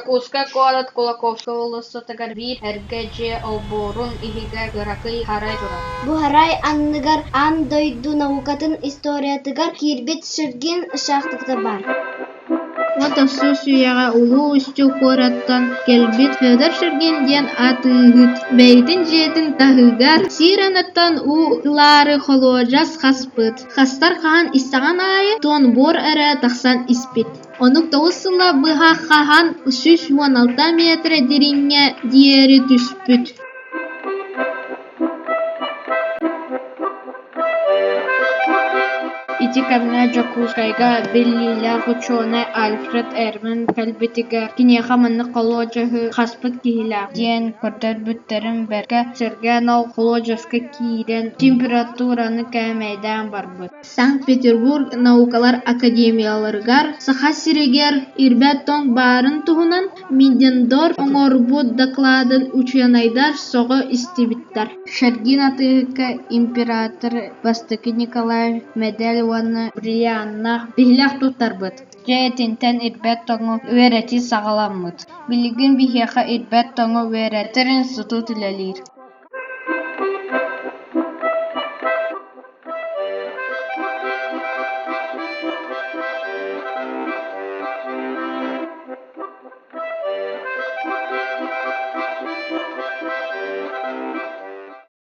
Дьокуускай куорат Кулаковскай уулуссатыгар биир эргэ дьиэ олбуорун иһигэр кыракый сарай турар. Бу сарай анныгар аан дойду наукатын историятыгар киирбит Шергин шахтата баар. ХХ үйэҕэ Улуу Устюг куораттан кэлбит Федор Шергин диэн атыыһыт бэйэтин дьиэтин таһыгар сир анныттан уу ылаары холуодьас хаспыт, хастар хаһан истэҕин аайы туон буор эрэ тахсан испит. Оннук 9 сыла быһа хаһан 116 миэтэрэ дириҥҥэ диэри түспүт. Ити кэмҥэ Дьокуускайга биллиилээх учуонай Альфред Эрман кэлбитигэр киниэхэ маннык холуодьаһы хаспыт киһилээх диэн көрдөрбүттэрин бэркэ сэргээн ол холуодьаска киирэн температураны кээмэйдээн барбыт. Санкт-Петербург наукалар академияларыгар Саха сиригэр ирбэт тоҥ баарын туһунан Мидендорф оҥорбут дакылаатын учуонайдар сөҕө истибиттэр. Шергин атыыһыкка император Бастакы Николай мэдээл уонна бриллианнаах биһилэх туттарбыт. Дьэ итинтэн ирбэт тоҥу үөрэтии саҕаламмыт. Билигин биһиэхэ ирбэт тоҥу үөрэтэр институт үлэлиир.